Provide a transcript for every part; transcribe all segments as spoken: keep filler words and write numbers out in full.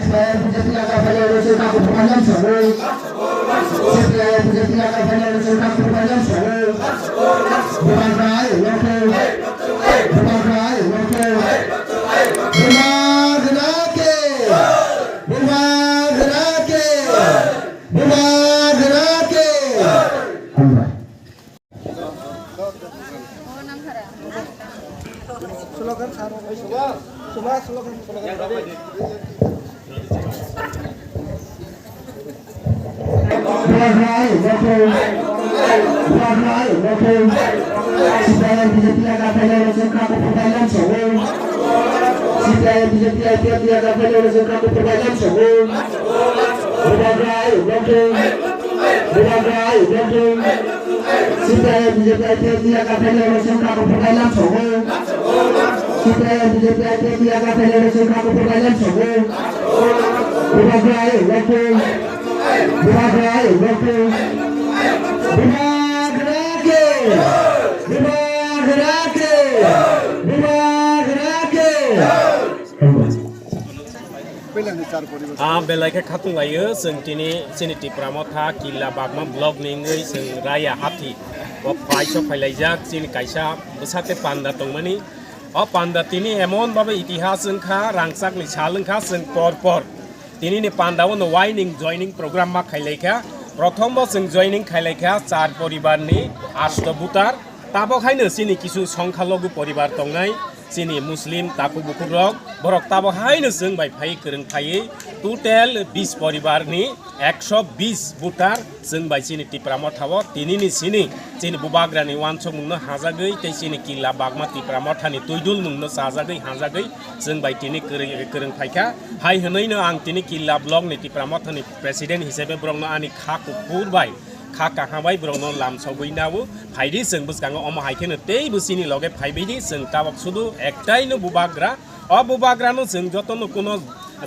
C P I M B J P aka phailai rwchwng kha kuphur bai lam sogwi. C P I M B J P aka phailai rwchwng kha kuphur bai lam sogwi. Bubagra hai lokhe. Bubagra hai lokhe. Bubagra ke. Bubagra ke. Bubagra ke. Hambai. C P I M B J P aka phailai rwchwng kha kuphur bai lam sogwi. C P I M B J P I P F T aka phailai rwchwng kha kuphur bai lam sogwi. Bubagra hai lokhe. Bubagra hai lokhe. C P I M B J P I P F T aka phailai rwchwng kha kuphur bai lam sogwi. C P I M B J P I P F T aka phailai rwchwng kha kuphur bai lam sogwi. Bubagra hai lokhe. Bubagra hai lokhe. Bubagra ke. Bubagra ke. Bubagra ke. Ah, belai khe khatung laio, chwng tini chini Tipra Motha Killa Bagma block ni wngwi chwng Raya Hathi o phai sok phai laijak, chini kaisa bwsate panda tongmani. O panda tini emon babe itihas wngkha, rangchakni sal wngkha, chwng por por tini ni panda o no wining joining program ma khai laikha. Prothom bo chwng joining khai laikha char poribar ni asto butar. Tabok haino chini kisu songkha logu poribar tongnai, chini Muslim takhuk bukhuk rok, borok tabok haino chwng bai phai kwrwng phaiwi total bis poribar ni ekso bis butar chwng bai chini Tipra Motha o tini ni sini chini Bubagra ni uansukmung no hajagwi tei chini Killa Bagma Tipra Motha ni twidulmung no chajagwi hajagwi chwng bai tini kwrwng, kwrwng phaikha. Hai hwnwi no ang tini Killa block ni Tipra Motha ni president hisabe borok no ani kha kuphur bai kha kaham bai borok no lam sogwi nao. Phaidi chwng bwskango omo hai kheno tei bo chini loge phaibai di, chwng tabok sudu ektai no Bubagra. O Bubagra no chwng joto no kuno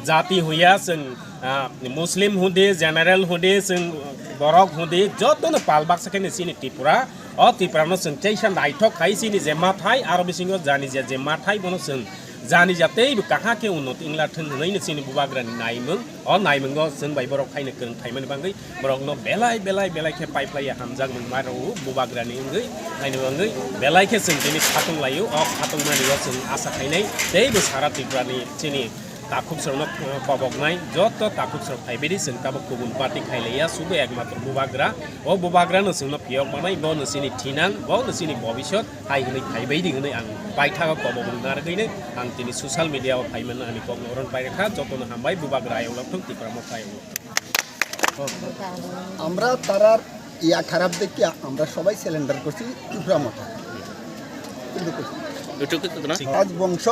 jati huya, chwng, ah, Muslim hudi, general hudi, chwng borok hudi, joto no pal baksa kheno chini Tripura. O Tripura no chwng teisa naithok khai chini je mathai, aro bisingo jani je, je mathai bono chwng jani ja tei bo kaham khe unnoti wngla thwng hwnwi no chini Bubagra ni naimung. O naimung o chwng bai borok haino kwrwng phaimani bagwi borok no belai belai belai khe pai phlai ya hamjak mung ma rw Bubagra ni wngwi, haino wngwi belai khe chwng tini khatung laio. O khatung mani o chwng asa khainai tei bo sara Tripura ni chini takhuk srok no koboknai joto takhuk srok phaibai di, chwng tabok kubun party khai laiya, sudu ekmatro Bubagra. O Bubagra no chwng no phiyok manai, bo no chini thinang, bo no chini bobisot. Hai hwnwi phaibai di hwnwi ang paithago kobok rwna rwgwino ang tini social media o phai mano ani kokno oron pai rwkha. Jotono hambai, Bubagra ayok lokthung, Tipra Motha ayok lokthung. আমরা তারার ইয়া খারাপ দেখিয়া আমরা সবাই সিলিন্ডার করছি ত্রিপুরা মঠা। কিন্তু করছি। এটুকু তো না? রাজবংশ,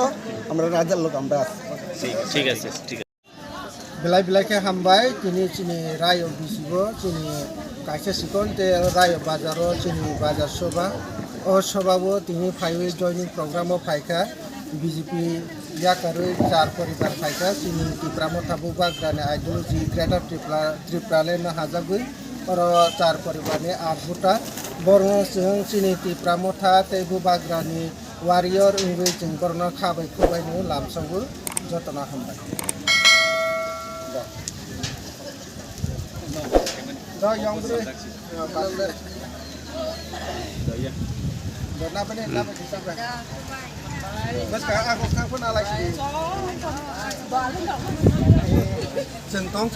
আমরা রাজার লোক, আমরা আছি। ঠিক, ঠিক আছে, ঠিক আছে। Belai belai khe hambai, tini chini rayo bisigo, chini kaisa sikon tei rayo bazaro, chini bazar soba. O sobao tini phaiwi joining program o phaikha, B J P yakarwi char poribar phaikha, chini Tipra Motha Bubagrani ideology Greater Tripura, Tripura le no hajagwi, oro char poribarni art buta. Borno chwng chini Tipra Motha tei Bubagrani warrior wngwi chwng borokno kha bai khuk bai no lamsogwi jotono hambai. Do, do, yong bwrwi. Do, na bini, na bini, sa bini. Bwskang ang kok thang phano alai si. Chwng tong